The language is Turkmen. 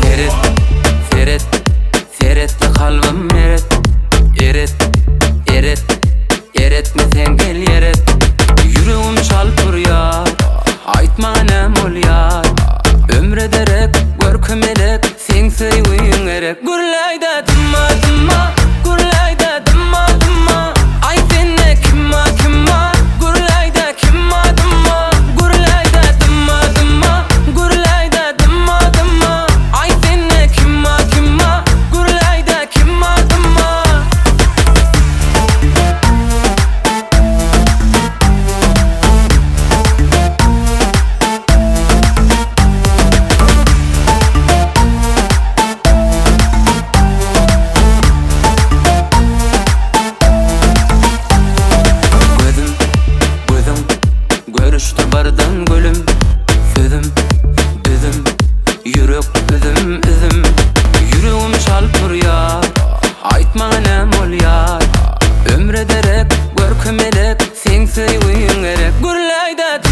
Seret, seret, seretde kalbym eret, eret, eret, eretmeseň gel ýeret. Ýüregim çalyp urýar, aýt maňa näme bolýar? Ömre derek, görke melek, seň söýgüň gerek. Gürläýdä dymma, dymma, gürläýdä dymma, dymma. Aý sende kim bar, kim bar? Gürläýdä kim bar, dymma. Gürläýdä dymma, dymma, gürläýdä dymma, dymma. Aý sende kim bar, kim bar? Gürläýdä kim bar, dymma. Gözüm, gözüň görüşdi birden gülüm Sözüm, düzüm, ýürek üzüm, üzüm Ýüregim çalyp urýar, aýt maňa näme bolýar Ömre derek, görke melek, seň söýgüň gerek Gürläýdä.